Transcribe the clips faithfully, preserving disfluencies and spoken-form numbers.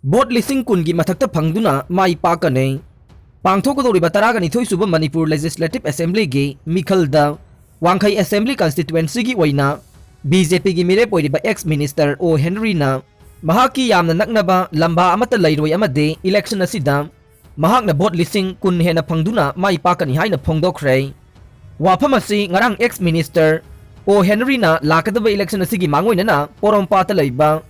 Vote ꯂꯤꯁꯤꯡ ꯀꯨꯟꯒꯤ ꯃꯊꯛꯇ ꯐꯪꯗꯨꯅ ꯃꯥꯏ ꯄꯥꯛꯀꯅꯤ꯫ ꯄꯥꯡꯊꯣꯛꯀꯗꯧꯔꯤꯕ ꯇꯔꯥꯒ ꯅꯤꯊꯣꯏ ꯁꯨꯕ ꯃꯅꯤꯄꯨꯔ Legislative Assemblyꯒꯤ ꯃꯤꯈꯜꯗ ꯋꯥꯡꯈꯩ Assembly Constituencyꯒꯤ ꯑꯣꯏꯅ BJPꯒꯤ ꯃꯤꯔꯦꯞ ꯑꯣꯏꯔꯤꯕ ex Minister O Henryꯅ ꯃꯍꯥꯛꯀꯤ ꯌꯥꯝꯅ ꯅꯛꯅꯕ ꯂꯝꯕꯥ ꯑꯃꯠꯇ ꯂꯩꯔꯣꯏ ꯑꯃꯗꯤ election ꯑꯁꯤꯗ ꯃꯍꯥꯛꯅ ꯚꯣꯠ ꯂꯤꯁꯤꯡ ꯀꯨꯟ ꯍꯦꯟꯅ ꯐꯪꯗꯨꯅ ꯃꯥꯏ ꯄꯥꯛꯀꯅꯤ ꯍꯥꯏꯅ ꯐꯣꯡꯗꯣꯛꯈ꯭ꯔꯦ꯫ ꯋꯥꯐꯝ ꯑꯁꯤ ꯉꯔꯥꯡ ex Minister O Henryꯅ ꯂꯥꯛꯀꯗꯕ election ꯑꯁꯤꯒꯤ ꯃꯥꯡꯑꯣꯏꯅꯅ ꯄꯣꯔꯣꯝꯄꯥꯠꯇ ꯂꯩꯕ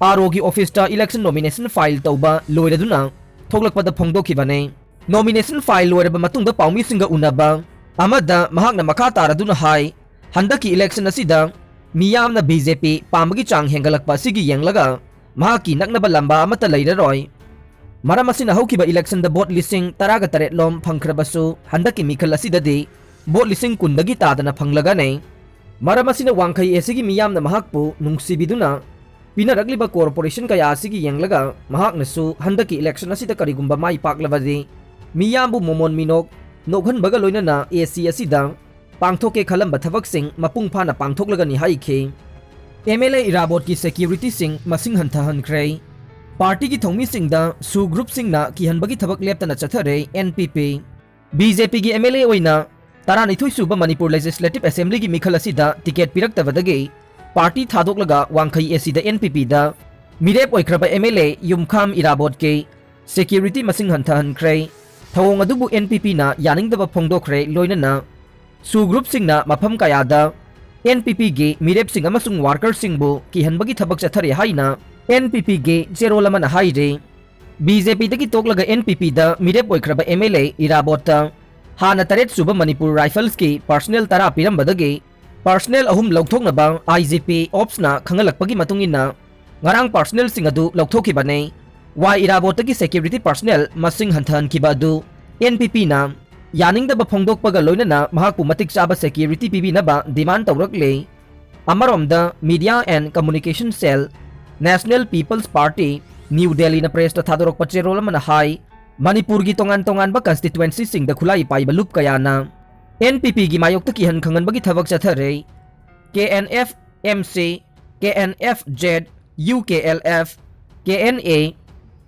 ROꯒꯤ officeꯇ election nomination file ꯇꯧꯕ ꯂꯣꯏꯔꯗꯨꯅ ꯊꯣꯛꯂꯛꯄꯗ ꯐꯣꯡꯗꯣꯛꯈꯤꯕꯅꯤ꯫ Nomination file ꯂꯣꯏꯔꯕ ꯃꯇꯨꯡꯗ ꯄꯥꯎꯃꯤꯁꯤꯡꯒ ꯎꯅꯕ ꯑꯃꯗ ꯃꯍꯥꯛꯅ ꯃꯈꯥ ꯇꯥꯔꯗꯨꯅ ꯍꯥꯏ, ꯍꯟꯗꯛꯀꯤ election ꯑꯁꯤꯗ ꯃꯤꯌꯥꯝꯅ BJP ꯄꯥꯝꯕꯒꯤ ꯆꯥꯡ ꯍꯦꯟꯒꯠꯂꯛꯄ ꯑꯁꯤꯒꯤ ꯌꯦꯡꯂꯒ ꯃꯍꯥꯛꯀꯤ ꯅꯛꯅꯕ ꯂꯝꯕꯥ ꯑꯃꯠꯇ ꯂꯩꯔꯔꯣꯏ꯫ ꯃꯔꯝ ꯑꯁꯤꯅ ꯍꯧꯈꯤꯕ electionꯗ ꯚꯣꯠ ꯂꯤꯁꯤꯡ ꯇꯔꯥꯒ ꯇꯔꯦꯠ ꯂꯣꯝ ꯐꯪꯈ꯭ꯔꯕꯁꯨ ꯍꯟꯗꯛꯀꯤ ꯃꯤꯈꯜ ꯑꯁꯤꯗꯗꯤ ꯚꯣꯠ ꯂꯤꯁꯤꯡ ꯀꯨꯟꯗꯒꯤ ꯇꯥꯗꯅ ꯐꯪꯂꯒꯅꯤ꯫ ꯃꯔꯝ ꯑꯁꯤꯅ ꯋꯥꯡꯈꯩ ACꯒꯤ ꯃꯤꯌꯥꯝꯅ ꯃꯍꯥꯛꯄꯨ ꯅꯨꯡꯁꯤꯕꯤꯗꯨꯅ ꯄꯤꯅꯔꯛꯂꯤꯕ corporation ꯀꯌꯥ ꯑꯁꯤꯒꯤ ꯌꯦꯡꯂꯒ ꯃꯍꯥꯛꯅꯁꯨ ꯍꯟꯗꯛꯀꯤ election ꯑꯁꯤꯗ ꯀꯔꯤꯒꯨꯝꯕ ꯃꯥꯏ ꯄꯥꯛꯂꯕꯗꯤ ꯃꯤꯌꯥꯝꯕꯨ ꯃꯣꯃꯣꯟ ꯃꯤꯅꯣꯛ ꯅꯣꯛꯍꯟꯕꯒ ꯂꯣꯏꯅꯅ AC ꯑꯁꯤꯗ ꯄꯥꯡꯊꯣꯛꯀꯦ ꯈꯜꯂꯝꯕ ꯊꯕꯛꯁꯤꯡ ꯃꯄꯨꯡ ꯐꯥꯅ ꯄꯥꯡꯊꯣꯛꯂꯒꯅꯤ ꯍꯥꯏꯈꯤ꯫ MLA ꯏꯔꯥꯕꯣꯠꯀꯤ securityꯁꯤꯡ ꯃꯁꯤꯡ ꯍꯟꯊꯍꯟꯈ꯭ꯔꯦ꯫ Partyꯒꯤ ꯊꯧꯃꯤꯁꯤꯡꯗ SoO groupꯁꯤꯡꯅ ꯀꯤꯍꯟꯕꯒꯤ ꯊꯕꯛ ꯂꯦꯞꯇꯅ ꯆꯠꯊꯔꯦ꯫ NPP BJPꯒꯤ MLA ꯑꯣꯏꯅ ꯇꯔꯥꯅꯤꯊꯣꯏ ꯁꯨꯕ ꯃꯅꯤꯄꯨꯔ Legislative Assemblyꯒꯤ ꯃꯤꯈꯜ ꯑꯁꯤꯗ ticket ꯄꯤꯔꯛꯇꯕꯗꯒꯤ party ꯊꯥꯗꯣꯛꯂꯒ ꯋꯥꯡꯈꯩ ACꯗ NPPꯗ ꯃꯤꯔꯦꯞ ꯑꯣꯏꯈ꯭ꯔꯕ MLA ꯌꯨꯝꯈꯥꯝ ꯏꯔꯥꯕꯣꯠꯀꯤ security ꯃꯁꯤꯡ ꯍꯟꯊꯍꯟꯈ꯭ꯔꯦ꯫ ꯊꯧꯑꯣꯡ ꯑꯗꯨꯕꯨ NPPꯅ ꯌꯥꯅꯤꯡꯗꯕ ꯐꯣꯡꯗꯣꯛꯈ꯭ꯔꯦ, ꯂꯣꯏꯅꯅ SoO groupꯁꯤꯡꯅ ꯃꯐꯝ ꯀꯌꯥꯗ NPPꯒꯤ ꯃꯤꯔꯦꯞꯁꯤꯡ ꯑꯃꯁꯨꯡ workerꯁꯤꯡꯕꯨ ꯀꯤꯍꯟꯕꯒꯤ ꯊꯕꯛ ꯆꯠꯊꯔꯤ ꯍꯥꯏꯅ NPPꯒꯤ ꯆꯦꯔꯣꯜ ꯑꯃꯅ ꯍꯥꯏꯔꯤ꯫ BJPꯗꯒꯤ ꯇꯣꯛꯂꯒ NPPꯗ ꯃꯤꯔꯦꯞ ꯑꯣꯏꯈ꯭ꯔꯕ MLA ꯏꯔꯥꯕꯣꯠꯇ ꯍꯥꯟꯅ ꯇꯔꯦꯠ ꯁꯨꯕ ꯃꯅꯤꯄꯨꯔ Riflesꯀꯤ personnel ꯇꯔꯥ ꯄꯤꯔꯝꯕꯗꯒꯤ personnel ꯑꯍꯨꯝ ꯂꯧꯊꯣꯛꯅꯕ IGP Opsꯅ ꯈꯪꯍꯜꯂꯛꯄꯒꯤ ꯃꯇꯨꯡ ꯏꯟꯅ ꯉꯔꯥꯡ personnelꯁꯤꯡ ꯑꯗꯨ ꯂꯧꯊꯣꯛꯈꯤꯕꯅꯤ꯫ ꯋꯥꯏ ꯏꯔꯥꯕꯣꯠꯇꯒꯤ security personnel ꯃꯁꯤꯡ ꯍꯟꯊꯍꯟꯈꯤꯕ ꯑꯗꯨ NPPꯅ ꯌꯥꯅꯤꯡꯗꯕ ꯐꯣꯡꯗꯣꯛꯄꯒ ꯂꯣꯏꯅꯅ ꯃꯍꯥꯛꯄꯨ ꯃꯇꯤꯛ ꯆꯥꯕ security ꯄꯤꯕꯤꯅꯕ demand ꯇꯧꯔꯛꯂꯤ꯫ ꯑꯃꯔꯣꯝꯗ Media and Communication Cell, National People's Party, New Delhiꯅ pressꯇ ꯊꯥꯗꯣꯔꯛꯄ ꯆꯦꯔꯣꯜ ꯑꯃꯅ ꯍꯥꯏ, ꯃꯅꯤꯄꯨꯔꯒꯤ ꯇꯣꯉꯥꯟ ꯇꯣꯉꯥꯟꯕ constituencyꯁꯤꯡꯗ ꯈꯨꯠꯂꯥꯏ ꯄꯥꯏꯕ ꯂꯨꯞ ꯀꯌꯥꯅ NPPꯒꯤ ꯃꯥꯌꯣꯛꯇ ꯀꯤꯍꯟ ꯈꯪꯍꯟꯕꯒꯤ ꯊꯕꯛ ꯆꯠꯊꯔꯦ꯫ KNF MC, KNF Z, UKLF, KNA,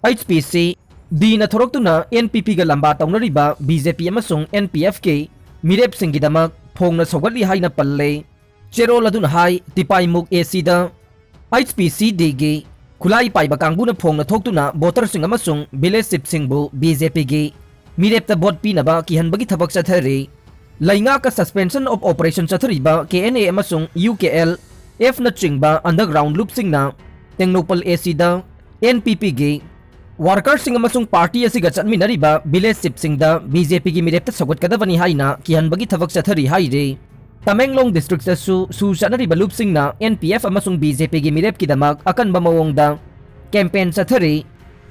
H P C Dꯅ ꯊꯣꯔꯛꯇꯨꯅ N P Pꯒ ꯂꯝꯕꯥ ꯇꯧꯅꯔꯤꯕ B J P ꯑꯃꯁꯨꯡ N P Fꯀꯤ ꯃꯤꯔꯦꯞꯁꯤꯡꯒꯤꯗꯃꯛ ꯐꯣꯡꯅ ꯁꯧꯒꯠꯂꯤ ꯍꯥꯏꯅ ꯄꯜꯂꯦ꯫ ꯆꯦꯔꯣꯜ ꯑꯗꯨꯅ ꯍꯥꯏ, ꯇꯤꯄꯥꯏꯃꯨꯛ A Cꯗ H P C Dꯒꯤ ꯈꯨꯠꯂꯥꯏ ꯄꯥꯏꯕ ꯀꯥꯡꯕꯨꯅ ꯐꯣꯡꯅ ꯊꯣꯛꯇꯨꯅ voterꯁꯤꯡ ꯑꯃꯁꯨꯡ village chiefꯁꯤꯡꯕꯨ B J Pꯒꯤ ꯃꯤꯔꯦꯞꯇ vote ꯄꯤꯅꯕ ꯀꯤꯍꯟꯕꯒꯤ ꯊꯕꯛ ꯆꯠꯊꯔꯤ꯫ ꯂꯩꯉꯥꯛꯀ suspension of operation ꯆꯠꯊꯔꯤꯕ K N A ꯑꯃꯁꯨꯡ U K L Fꯅꯆꯤꯡꯕ underground ꯂꯨꯞꯁꯤꯡꯅ Tengnoupal A Cꯗ N P Pꯒꯤ workerꯁꯤꯡ ꯑꯃꯁꯨꯡ party ꯑꯁꯤꯒ ꯆꯠꯃꯤꯟꯅꯔꯤꯕ village chiefꯁꯤꯡꯗ B J Pꯒꯤ ꯃꯤꯔꯦꯞꯇ ꯁꯧꯒꯠꯀꯗꯕꯅꯤ ꯍꯥꯏꯅ ꯀꯤꯍꯟꯕꯒꯤ ꯊꯕꯛ ꯆꯠꯊꯔꯤ ꯍꯥꯏꯔꯤ꯫ ꯇꯃꯦꯡꯂꯣꯡ districtꯇꯁꯨ ꯁꯨ ꯆꯠꯅꯔꯤꯕ ꯂꯨꯞꯁꯤꯡꯅ N P F ꯑꯃꯁꯨꯡ B J Pꯒꯤ ꯃꯤꯔꯦꯞꯀꯤꯗꯃꯛ ꯑꯀꯟꯕ ꯃꯑꯣꯡꯗ campaign ꯆꯠꯊꯔꯤ꯫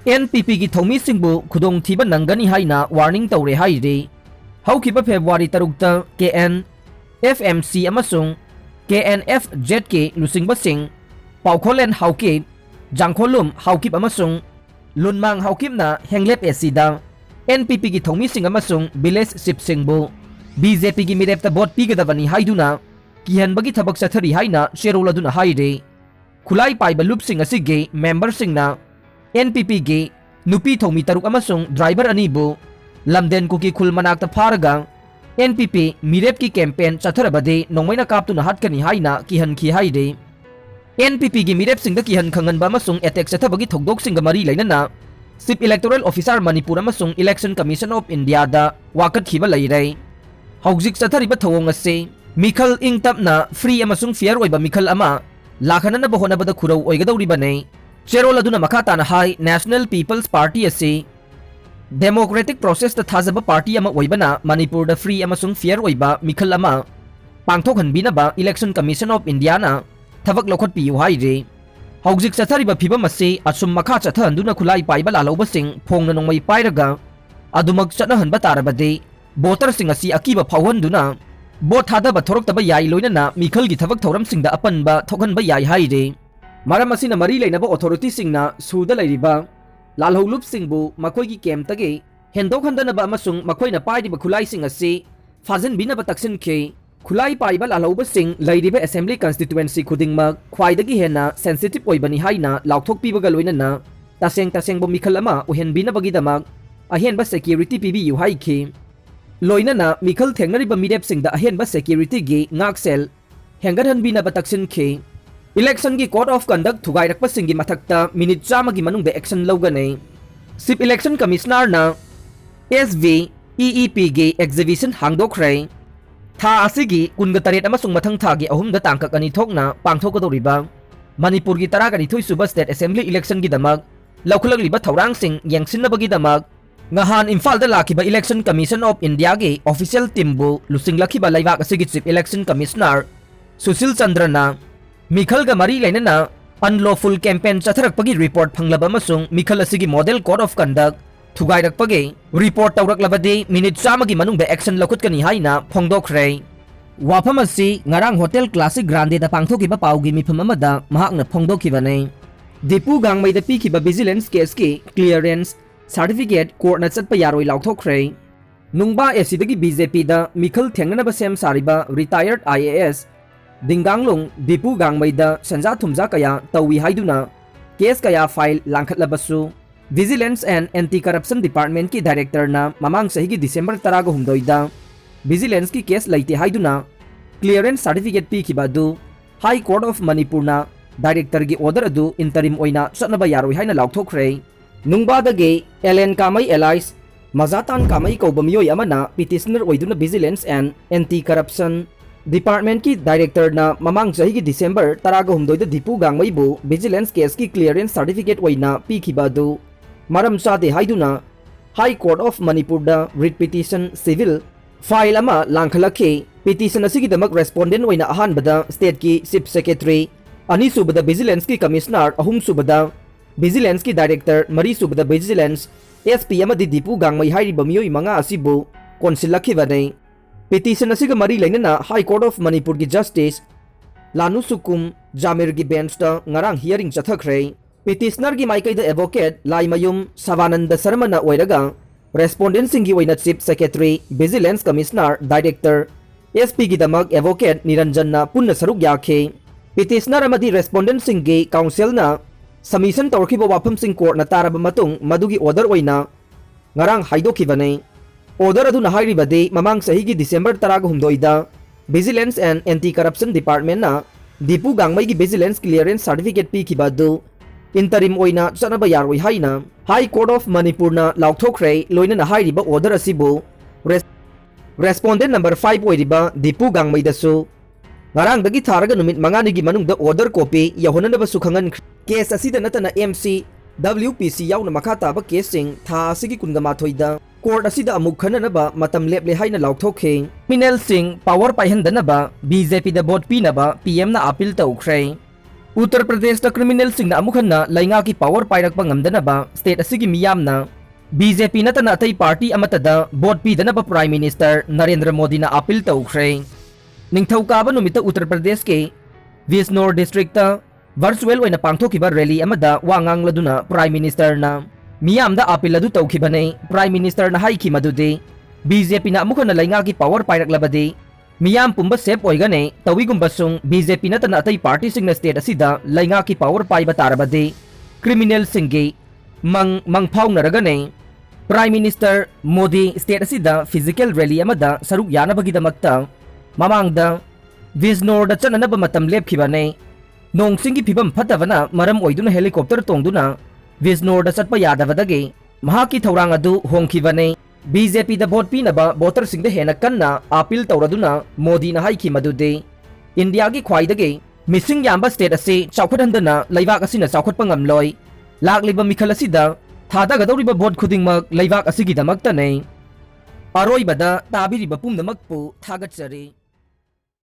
N P Pꯒꯤ ꯊꯧꯃꯤꯁꯤꯡꯕꯨ ꯈꯨꯗꯣꯡꯊꯤꯕ ꯅꯪꯒꯅꯤ ꯍꯥꯏꯅ warning ꯇꯧꯔꯦ ꯍꯥꯏꯔꯤ꯫ ꯍꯧꯈꯤꯕ February ꯇꯔꯨꯛꯇ K N F M C ꯑꯃꯁꯨꯡ K N F Zꯀꯤ ꯂꯨꯆꯤꯡꯕꯁꯤꯡ ꯄꯥꯎꯈꯣꯂꯦꯟ Haokip, ꯖꯥꯡꯈꯣꯂꯨꯝ Haokip ꯑꯃꯁꯨꯡ ꯂꯨꯟꯃꯥꯡ ꯍꯥꯎꯀꯤꯞꯅ ꯍꯦꯡꯂꯦꯞ A Cꯗ N P Pꯒꯤ ꯊꯧꯃꯤꯁꯤꯡ ꯑꯃꯁꯨꯡ village chiefꯁꯤꯡꯕꯨ B J Pꯒꯤ ꯃꯤꯔꯦꯞꯇ vote ꯄꯤꯒꯗꯕꯅꯤ ꯍꯥꯏꯗꯨꯅ ꯀꯤꯍꯟꯕꯒꯤ ꯊꯕꯛ ꯆꯠꯊꯔꯤ ꯍꯥꯏꯅ ꯆꯦꯔꯣꯜ ꯑꯗꯨꯅ ꯍꯥꯏꯔꯤ꯫ ꯈꯨꯠꯂꯥꯏ ꯄꯥꯏꯕ ꯂꯨꯞꯁꯤꯡ ꯑꯁꯤꯒꯤ memberꯁꯤꯡꯅ N P Pꯒꯤ ꯅꯨꯄꯤ ꯊꯧꯃꯤ ꯇꯔꯨꯛ ꯑꯃꯁꯨꯡ driver ꯑꯅꯤꯕꯨ ꯂꯝꯗꯦꯟ ꯀꯨꯀꯤ ꯈꯨꯜ ꯃꯅꯥꯛꯇ ꯐꯥꯔꯒ N P P ꯃꯤꯔꯦꯞꯀꯤ campaign ꯆꯠꯊꯔꯕꯗꯤ ꯅꯣꯡꯃꯩꯅ ꯀꯥꯞꯇꯨꯅ ꯍꯥꯠꯀꯅꯤ ꯍꯥꯏꯅ ꯀꯤꯍꯟꯈꯤ ꯍꯥꯏꯔꯤ꯫ N P Pꯒꯤ ꯃꯤꯔꯦꯞꯁꯤꯡꯗ ꯀꯤꯍꯟ ꯈꯪꯍꯟꯕ ꯑꯃꯁꯨꯡ attack ꯆꯠꯊꯕꯒꯤ ꯊꯧꯗꯣꯛꯁꯤꯡꯒ ꯃꯔꯤ ꯂꯩꯅꯅ Chief Electoral Officer ꯃꯅꯤꯄꯨꯔ ꯑꯃꯁꯨꯡ Election Commission of Indiaꯗ ꯋꯥꯀꯠꯈꯤꯕ ꯂꯩꯔꯦ꯫ ꯍꯧꯖꯤꯛ ꯆꯠꯊꯔꯤꯕ ꯊꯧꯑꯣꯡ ꯑꯁꯤ ꯃꯤꯈꯜ ꯏꯪ ꯇꯞꯅ, free ꯑꯃꯁꯨꯡ fair ꯑꯣꯏꯕ ꯃꯤꯈꯜ ꯑꯃ ꯂꯥꯛꯍꯟꯅꯅꯕ ꯍꯣꯠꯅꯕꯗ ꯈꯨꯔꯧ ꯑꯣꯏꯒꯗꯧꯔꯤꯕꯅꯤ꯫ ꯆꯦꯔꯣꯜ ꯑꯗꯨꯅ ꯃꯈꯥ ꯇꯥꯅ ꯍꯥꯏ, National People's Party ꯑꯁꯤ democratic processꯇ ꯊꯥꯖꯕ party ꯑꯃ ꯑꯣꯏꯕꯅ ꯃꯅꯤꯄꯨꯔꯗ free ꯑꯃꯁꯨꯡ fair ꯑꯣꯏꯕ ꯃꯤꯈꯜ ꯑꯃ ꯄꯥꯡꯊꯣꯛꯍꯟꯕꯤꯅꯕ Election Commission of Indiaꯅ ꯊꯕꯛ ꯂꯧꯈꯠꯄꯤꯌꯨ ꯍꯥꯏꯔꯤ꯫ ꯍꯧꯖꯤꯛ ꯆꯠꯊꯔꯤꯕ ꯐꯤꯚꯝ ꯑꯁꯤ ꯑꯁꯨꯝ ꯃꯈꯥ ꯆꯠꯊꯍꯟꯗꯨꯅ ꯈꯨꯠꯂꯥꯏ ꯄꯥꯏꯕ ꯂꯥꯜꯍꯧꯕꯁꯤꯡ ꯐꯣꯡꯅ ꯅꯣꯡꯃꯩ ꯄꯥꯏꯔꯒ ꯑꯗꯨꯃꯛ ꯆꯠꯅꯍꯟꯕ ꯇꯥꯔꯕꯗꯤ voterꯁꯤꯡ ꯑꯁꯤ ꯑꯀꯤꯕ ꯐꯥꯎꯍꯟꯗꯨꯅ vote ꯊꯥꯗꯕ ꯊꯣꯔꯛꯇꯕ ꯌꯥꯏ, ꯂꯣꯏꯅꯅ ꯃꯤꯈꯜꯒꯤ ꯊꯕꯛ ꯊꯧꯔꯝꯁꯤꯡꯗ ꯑꯄꯟꯕ ꯊꯣꯛꯍꯟꯕ ꯌꯥꯏ ꯍꯥꯏꯔꯤ꯫ ꯃꯔꯝ ꯑꯁꯤꯅ ꯃꯔꯤ ꯂꯩꯅꯕ authorityꯁꯤꯡꯅ ꯁꯨꯗ ꯂꯩꯔꯤꯕ ꯂꯥꯜꯍꯧ ꯂꯨꯞꯁꯤꯡꯕꯨ ꯃꯈꯣꯏꯒꯤ campꯇꯒꯤ ꯍꯦꯟꯗꯣꯛꯍꯟꯗꯅꯕ ꯑꯃꯁꯨꯡ ꯃꯈꯣꯏꯅ ꯄꯥꯏꯔꯤꯕ ꯈꯨꯠꯂꯥꯏꯁꯤꯡ ꯑꯁꯤ ꯐꯥꯖꯤꯟꯕꯤꯅꯕ ꯇꯛꯁꯤꯟꯈꯤ꯫ ꯈꯨꯠꯂꯥꯏ ꯄꯥꯏꯕ ꯂꯥꯜꯍꯧꯕꯁꯤꯡ ꯂꯩꯔꯤꯕ assembly constituency ꯈꯨꯗꯤꯡꯃꯛ ꯈ꯭ꯋꯥꯏꯗꯒꯤ ꯍꯦꯟꯅ sensitive ꯑꯣꯏꯕꯅꯤ ꯍꯥꯏꯅ ꯂꯥꯎꯊꯣꯛꯄꯤꯕꯒ ꯂꯣꯏꯅꯅ ꯇꯁꯦꯡ ꯇꯁꯦꯡꯕ ꯃꯤꯈꯜ ꯑꯃ ꯑꯣꯏꯍꯟꯕꯤꯅꯕꯒꯤꯗꯃꯛ ꯑꯍꯦꯟꯕ security ꯄꯤꯕꯤꯌꯨ ꯍꯥꯏꯈꯤ꯫ ꯂꯣꯏꯅꯅ ꯃꯤꯈꯜ ꯊꯦꯡꯅꯔꯤꯕ ꯃꯤꯔꯦꯞꯁꯤꯡꯗ ꯑꯍꯦꯟꯕ securityꯒꯤ ꯉꯥꯛꯁꯦꯜ ꯍꯦꯟꯒꯠꯍꯟꯕꯤꯅꯕ ꯇꯛꯁꯤꯟꯈꯤ꯫ Electionꯒꯤ code of conduct ꯊꯨꯒꯥꯏꯔꯛꯄꯁꯤꯡꯒꯤ ꯃꯊꯛꯇ ꯃꯤꯅꯤꯠ ꯆꯥꯝꯃꯒꯤ ꯃꯅꯨꯡꯗ action ꯂꯧꯒꯅꯤ꯫ Chief Election Commissionerꯅ S V E E Pꯒꯤ exhibition ꯍꯥꯡꯗꯣꯛꯈ꯭ꯔꯦ꯫ ꯊꯥ ꯑꯁꯤꯒꯤ ꯀꯨꯟꯒ ꯇꯔꯦꯠ ꯑꯃꯁꯨꯡ ꯃꯊꯪ ꯊꯥꯒꯤ ꯑꯍꯨꯝꯗ ꯇꯥꯡꯀꯛ ꯑꯅꯤ ꯊꯣꯛꯅ ꯄꯥꯡꯊꯣꯛꯀꯗꯧꯔꯤꯕ ꯃꯅꯤꯄꯨꯔꯒꯤ ꯇꯔꯥꯒ ꯅꯤꯊꯣꯏ ꯁꯨꯕ state assembly electionꯒꯤꯗꯃꯛ ꯂꯧꯈꯠꯂꯛꯂꯤꯕ ꯊꯧꯔꯥꯡꯁꯤꯡ ꯌꯦꯡꯁꯤꯟꯅꯕꯒꯤꯗꯃꯛ ꯉꯍꯥꯟ ꯏꯝꯐꯥꯜꯗ ꯂꯥꯛꯈꯤꯕ Election Commission of Indiaꯒꯤ official teamꯕꯨ ꯂꯨꯆꯤꯡꯂꯛꯈꯤꯕ ꯂꯩꯕꯥꯛ ꯑꯁꯤꯒꯤ Chief Election Commissioner ꯁꯨꯁꯤꯜ ꯆꯟꯗ꯭ꯔꯅ ꯃꯤꯈꯜꯒ ꯃꯔꯤ ꯂꯩꯅꯅ unlawful campaign ꯆꯠꯊꯔꯛꯄꯒꯤ report ꯐꯪꯂꯕ ꯑꯃꯁꯨꯡ ꯃꯤꯈꯜ ꯑꯁꯤꯒꯤ model code of conduct ꯊꯨꯒꯥꯏꯔꯛꯄꯒꯤ report ꯇꯧꯔꯛꯂꯕꯗꯤ ꯃꯤꯅꯤꯠ ꯆꯥꯝꯃꯒꯤ ꯃꯅꯨꯡꯗ action ꯂꯧꯈꯠꯀꯅꯤ ꯍꯥꯏꯅ ꯐꯣꯡꯗꯣꯛꯈ꯭ꯔꯦ꯫ ꯋꯥꯐꯝ ꯑꯁꯤ ꯉꯔꯥꯡ Hotel Classic Grandeꯗ ꯄꯥꯡꯊꯣꯛꯈꯤꯕ ꯄꯥꯎꯒꯤ ꯃꯤꯐꯝ ꯑꯃꯗ ꯃꯍꯥꯛꯅ ꯐꯣꯡꯗꯣꯛꯈꯤꯕꯅꯤ꯫ ꯗꯤꯄꯨ ꯒꯥꯡꯃꯩꯗ ꯄꯤꯈꯤꯕ vigilance caseꯀꯤ clearance certificate courtꯅ ꯆꯠꯄ ꯌꯥꯔꯣꯏ ꯂꯥꯎꯊꯣꯛꯈ꯭ꯔꯦ꯫ ꯅꯨꯡꯕꯥ ꯑꯦꯁꯤꯗꯒꯤ BJPꯗ ꯃꯤꯈꯜ ꯊꯦꯡꯅꯅꯕ ꯁꯦꯝ ꯁꯥꯔꯤꯕ retired IAS ꯗꯤꯡꯒꯥꯡꯂꯨꯡ ꯗꯤꯄꯨ ꯒꯥꯡꯃꯩꯗ ꯁꯦꯟꯖꯥ ꯊꯨꯝꯖꯥ ꯀꯌꯥ ꯇꯧꯏ ꯍꯥꯏꯗꯨꯅ case ꯀꯌꯥ file ꯂꯥꯡꯈꯠꯂꯕꯁꯨ, Vigilance and Anti Corruption Departmentꯀꯤ directorꯅ ꯃꯃꯥꯡ ꯆꯍꯤꯒꯤ December ꯇꯔꯥꯒ ꯍꯨꯝꯗꯣꯏꯗ vigilanceꯀꯤ case ꯂꯩꯇꯦ ꯍꯥꯏꯗꯨꯅ clearance certificate ꯄꯤꯈꯤꯕ ꯑꯗꯨ High Court of Manipurꯅ directorꯒꯤ order ꯑꯗꯨ interim ꯑꯣꯏꯅ ꯆꯠꯅꯕ ꯌꯥꯔꯣꯏ ꯍꯥꯏꯅ ꯂꯥꯎꯊꯣꯛꯈ꯭ꯔꯦ꯫ ꯅꯨꯡꯕꯥꯗꯒꯤ ꯑꯦꯂꯦꯟ ꯀꯥꯃꯩ alias ꯃꯖꯥꯇꯥꯟ ꯀꯥꯃꯩ ꯀꯧꯕ ꯃꯤꯑꯣꯏ ꯑꯃꯅ petitioner ꯑꯣꯏꯗꯨꯅ Vigilance and Anti Corruption Departmentꯀꯤ directorꯅ ꯃꯃꯥꯡ ꯆꯍꯤꯒꯤ December ꯇꯔꯥꯒ ꯍꯨꯝꯗꯣꯏꯗ ꯗꯤꯄꯨ ꯒꯥꯡꯃꯩꯕꯨ vigilance caseꯀꯤ clearance certificate ꯑꯣꯏꯅ ꯄꯤꯈꯤꯕ ꯑꯗꯨ ꯃꯔꯝ ꯆꯥꯗꯦ ꯍꯥꯏꯗꯨꯅ High Court of Manipurꯗ writ petition civil file ꯑꯃ ꯂꯥꯡꯈꯠꯂꯛꯈꯤ꯫ Petition ꯑꯁꯤꯒꯤꯗꯃꯛ respondent ꯑꯣꯏꯅ ꯑꯍꯥꯟꯕꯗ stateꯀꯤ Chief Secretary, ꯑꯅꯤꯁꯨꯕꯗ Vigilanceꯀꯤ Commissioner, ꯑꯍꯨꯝꯁꯨꯕꯗ Vigilanceꯀꯤ director, ꯃꯔꯤꯁꯨꯕꯗ Vigilance SP ꯑꯃꯗꯤ ꯗꯤꯄꯨ ꯒꯥꯡꯃꯩ ꯍꯥꯏꯔꯤꯕ ꯃꯤꯑꯣꯏ ꯃꯉꯥ ꯑꯁꯤꯕꯨ ꯀꯣꯟꯁꯤꯜꯂꯛꯈꯤꯕꯅꯤ꯫ Petition ꯑꯁꯤꯒ ꯃꯔꯤ ꯂꯩꯅꯅ High Court of Manipurꯒꯤ Justice ꯂꯥꯅꯨꯁꯨꯀꯨꯝ ꯖꯥꯃꯤꯔꯒꯤ benchꯇ ꯉꯔꯥꯡ hearing ꯆꯠꯊꯈ꯭ꯔꯦ꯫ Petitionerꯒꯤ ꯃꯥꯏꯀꯩꯗ advocate ꯂꯥꯏꯃꯌꯨꯝ ꯁꯕꯥꯅꯟꯗ ꯁꯔꯃꯅ ꯑꯣꯏꯔꯒ, respondentꯁꯤꯡꯒꯤ ꯑꯣꯏꯅ Chief Secretary, Vigilance Commissioner, Director, SPꯒꯤꯗꯃꯛ advocate ꯅꯤꯔꯟꯖꯟꯅ ꯄꯨꯟꯅ ꯁꯔꯨꯛ ꯌꯥꯈꯤ꯫ Petitioner ꯑꯃꯗꯤ respondentꯁꯤꯡꯒꯤ counselꯅ submission ꯇꯧꯔꯛꯈꯤꯕ ꯋꯥꯐꯝꯁꯤꯡ courtꯅ ꯇꯥꯔꯕ ꯃꯇꯨꯡ ꯃꯗꯨꯒꯤ order ꯑꯣꯏꯅ ꯉꯔꯥꯡ ꯍꯥꯏꯗꯣꯛꯈꯤꯕꯅꯤ꯫ Order ꯑꯗꯨꯅ ꯍꯥꯏꯔꯤꯕꯗꯤ ꯃꯃꯥꯡ ꯆꯍꯤꯒꯤ December ꯇꯔꯥꯒ ꯍꯨꯝꯗꯣꯏꯗ Vigilance and Anti Corruption Departmentꯅ Dipu ꯒꯥꯡꯃꯩꯒꯤ vigilance clearance certificate ꯄꯤꯈꯤꯕ ꯑꯗꯨ interim ꯑꯣꯏꯅ ꯆꯠꯅꯕ ꯌꯥꯔꯣꯏ ꯍꯥꯏꯅ High Court of ꯃꯅꯤꯄꯨꯔꯅ ꯂꯥꯎꯊꯣꯛꯈ꯭ꯔꯦ꯫ ꯂꯣꯏꯅꯅ ꯍꯥꯏꯔꯤꯕ order ꯑꯁꯤꯕꯨ res-, respondent number five ꯑꯣꯏꯔꯤꯕ ꯗꯤꯄꯨ ꯒꯥꯡꯃꯩꯗꯁꯨ ꯉꯔꯥꯡꯗꯒꯤ ꯊꯥꯔꯒ ꯅꯨꯃꯤꯠ ꯃꯉꯥꯅꯤꯒꯤ ꯃꯅꯨꯡꯗ order copy ꯌꯧꯍꯟꯅꯅꯕꯁꯨ ꯈꯪꯍꯟꯈ꯭ꯔꯦ꯫ Case ꯑꯁꯤꯗ ꯅꯠꯇꯅ M C, W P C ꯌꯥꯎꯅ ꯃꯈꯥ ꯇꯥꯕ caseꯁꯤꯡ ꯊꯥ ꯑꯁꯤꯒꯤ ꯀꯨꯟꯒ ꯃꯥꯊꯣꯏꯗ court ꯑꯁꯤꯗ ꯑꯃꯨꯛ ꯈꯟꯅꯅꯕ ꯃꯇꯝ ꯂꯦꯞꯂꯦ ꯍꯥꯏꯅ ꯂꯥꯎꯊꯣꯛꯈꯤ꯫ Criminalꯁꯤꯡ power ꯄꯥꯏꯍꯟꯗꯅꯕ B J Pꯗ vote ꯄꯤꯅꯕ P Mꯅ appeal ꯇꯧꯈ꯭ꯔꯦ꯫ ꯎꯠꯇꯔ ꯄ꯭ꯔꯗꯦꯁꯇ criminalꯁꯤꯡꯅ ꯑꯃꯨꯛ ꯍꯟꯅ ꯂꯩꯉꯥꯛꯀꯤ power ꯄꯥꯏꯔꯛꯄ ꯉꯝꯗꯅꯕ state ꯑꯁꯤꯒꯤ ꯃꯤꯌꯥꯝꯅ B J P ꯅꯠꯇꯅ ꯑꯇꯩ party ꯑꯃꯠꯇꯗ vote ꯄꯤꯗꯅꯕ Prime Minister ꯅꯔꯦꯟꯗ꯭ꯔ ꯃꯣꯗꯤꯅ appeal ꯇꯧꯈ꯭ꯔꯦ꯫ ꯅꯤꯡꯊꯧꯀꯥꯕ ꯅꯨꯃꯤꯠꯇ ꯎꯠꯇꯔ ꯄ꯭ꯔꯗꯦꯁꯀꯤ ꯕꯤꯖꯅꯣꯔ districtꯇ virtual ꯑꯣꯏꯅ ꯄꯥꯡꯊꯣꯛꯈꯤꯕ rally ꯑꯃꯗ ꯋꯥ ꯉꯥꯡꯂꯗꯨꯅ Prime Ministerꯅ ꯃꯤꯌꯥꯝꯗ appeal ꯑꯗꯨ ꯇꯧꯈꯤꯕꯅꯤ꯫ Prime Ministerꯅ ꯍꯥꯏꯈꯤ ꯃꯗꯨꯗꯤ B J Pꯅ ꯑꯃꯨꯛ ꯍꯟꯅ ꯂꯩꯉꯥꯛꯀꯤ power ꯄꯥꯏꯔꯛꯂꯕꯗꯤ ꯃꯤꯌꯥꯝ ꯄꯨꯝꯕ safe ꯑꯣꯏꯒꯅꯤ꯫ ꯇꯧꯏꯒꯨꯝꯕꯁꯨꯡ B J P ꯅꯠꯇꯅ ꯑꯇꯩ partyꯁꯤꯡꯅ state ꯑꯁꯤꯗ ꯂꯩꯉꯥꯛꯀꯤ power ꯄꯥꯏꯕ ꯇꯥꯔꯕꯗꯤ criminalꯁꯤꯡꯒꯤ ꯃꯪ ꯃꯪꯐꯥꯎꯅꯔꯒꯅꯤ꯫ Prime Minister ꯃꯣꯗꯤ state ꯑꯁꯤꯗ physical rally ꯑꯃꯗ ꯁꯔꯨꯛ ꯌꯥꯅꯕꯒꯤꯗꯃꯛꯇ ꯃꯃꯥꯡꯗ ꯕꯤꯖꯅꯣꯔꯗ ꯆꯠꯅꯅꯕ ꯃꯇꯝ ꯂꯦꯞꯈꯤꯕꯅꯤ꯫ ꯅꯣꯡ ꯆꯤꯡꯒꯤ ꯐꯤꯕꯝ ꯐꯠꯇꯕꯅ ꯃꯔꯝ ꯑꯣꯏꯗꯨꯅ helicopter ꯇꯣꯡꯗꯨꯅ ꯕꯤꯖꯅꯣꯔꯗ ꯆꯠꯄ ꯌꯥꯗꯕꯗꯒꯤ ꯃꯍꯥꯛꯀꯤ ꯊꯧꯔꯥꯡ ꯑꯗꯨ ꯍꯣꯡꯈꯤꯕꯅꯤ꯫ B J Pꯗ vote ꯄꯤꯅꯕ voterꯁꯤꯡꯗ ꯍꯦꯟꯅ ꯀꯟꯅ appeal ꯇꯧꯔꯗꯨꯅ ꯃꯣꯗꯤꯅ ꯍꯥꯏꯈꯤ ꯃꯗꯨꯗꯤ ꯏꯟꯗꯤꯌꯥꯒꯤ ꯈ꯭ꯋꯥꯏꯗꯒꯤ ꯃꯤꯁꯤꯡ ꯌꯥꯝꯕ state ꯑꯁꯤ ꯆꯥꯎꯈꯠꯍꯟꯗꯅ ꯂꯩꯕꯥꯛ ꯑꯁꯤꯅ ꯆꯥꯎꯈꯠꯄ ꯉꯝꯂꯣꯏ꯫ ꯂꯥꯛꯂꯤꯕ ꯃꯤꯈꯜ ꯑꯁꯤꯗ ꯊꯥꯗꯒꯗꯧꯔꯤꯕ vote ꯈꯨꯗꯤꯡꯃꯛ ꯂꯩꯕꯥꯛ ꯑꯁꯤꯒꯤꯗꯃꯛꯇꯅꯤ꯫ ꯑꯔꯣꯏꯕꯗ ꯇꯥꯕꯤꯔꯤꯕ ꯄꯨꯝꯅꯃꯛꯄꯨ ꯊꯥꯒꯠꯆꯔꯤ꯫